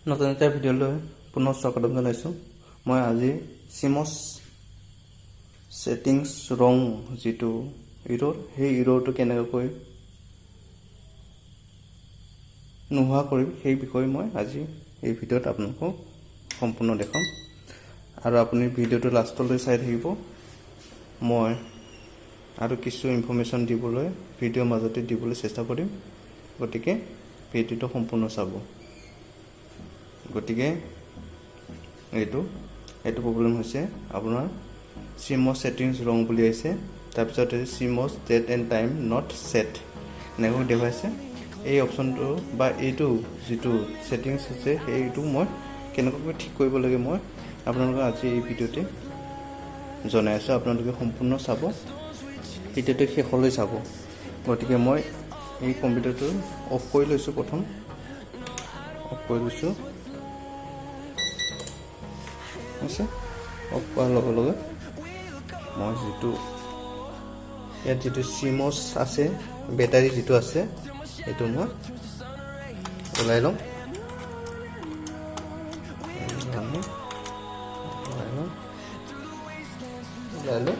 নতুন এটা ভিডিঅ'লৈ পুনৰ স্বাগতম জনাইছোঁ। মই আজি চিমছ ছেটিংছ ৰং যিটো ইৰ'ৰ, সেই ইৰ'ৰটো কেনেকৈ নোহোৱা কৰিম, সেই বিষয়ে মই আজি এই ভিডিঅ'ত আপোনালোকক সম্পূৰ্ণ দেখাম আৰু আপুনি ভিডিঅ'টো লাষ্টলৈ চাই থাকিব। মই আৰু কিছু ইনফৰ্মেশ্যন দিবলৈ, ভিডিঅ'ৰ মাজতে দিবলৈ চেষ্টা কৰিম। গতিকে ভিডিঅ'টো সম্পূৰ্ণ চাব। গতিকে এইটো প্ৰব্লেম হৈছে আপোনাৰ চিমছ ছেটিংছ ৰং বুলি আহিছে। তাৰপিছত CMOS date and time not set এনেকৈ দেখুৱাইছে। এই অপশ্যনটো বা এইটো যিটো ছেটিংছ আছে, সেইটো মই কেনেকুৱাকৈ ঠিক কৰিব লাগে, মই আপোনালোকক আজি এই ভিডিঅ'তে জনাই আছোঁ। আপোনালোকে সম্পূৰ্ণ চাব, ভিডিঅ'টো শেষলৈ চাব। গতিকে মই এই কম্পিউটাৰটো অফ কৰি লৈছোঁ। প্ৰথম অফ কৰি লৈছোঁ হৈছে। অফ কৰাৰ লগে লগে মই যিটো ইয়াত যিটো চিমছ আছে, বেটাৰী যিটো আছে, সেইটো মই ওলাই ল'ম। ওলাই ল'ম। ওলাই লৈ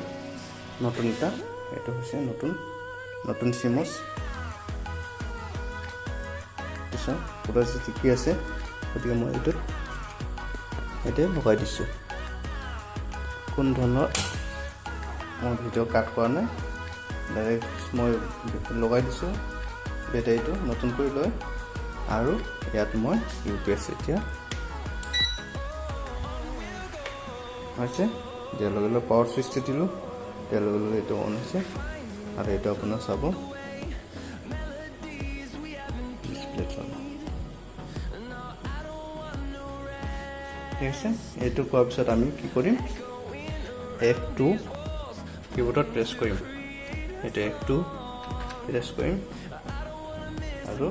নতুন এটা, এইটো হৈছে নতুন নতুন চিমছ। পিছত পুৰা জিকি আছে। গতিকে মই এইটোত এতিয়া লগাই দিছোঁ। কোনো ধৰণৰ মই ভিডিঅ' কাট কৰা নাই, ডাইৰেক্ট মই লগাই দিছোঁ বেটাৰীটো নতুনকৈ লৈ। আৰু ইয়াত মই ইউ পি এছ এতিয়া হৈছে। দিয়াৰ লগে লগে পাৱাৰ চুইচটো দিলোঁ, দিয়াৰ লগে লগে এইটো অন হৈছে। আৰু এইটো আপোনাৰ চাব, ডিছপ্লেত চাব। ঠিক আছে। এইটো কোৱাৰ পিছত আমি কি কৰিম? F2 কীবৰ্ডত প্ৰেছ কৰিম। এইটো F2 press কৰিম আৰু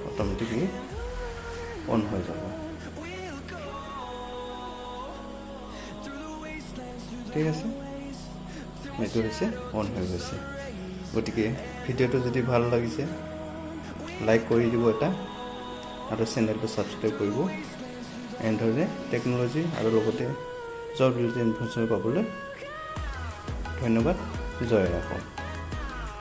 অট'মেটিকলি অন হৈ যাব। ঠিক আছে, এইটো হৈছে অন হৈ গৈছে। গতিকে ভিডিঅ'টো যদি ভাল লাগিছে, লাইক কৰি দিব এটা আৰু চেনেলটো ছাবস্ক্ৰাইব কৰিব, এনেধৰণে টেকন'লজি আৰু লগতে জব ৰিলেটেড ইনফৰমেশ্যন পাবলৈ। ধন্যবাদ। জয় অসম।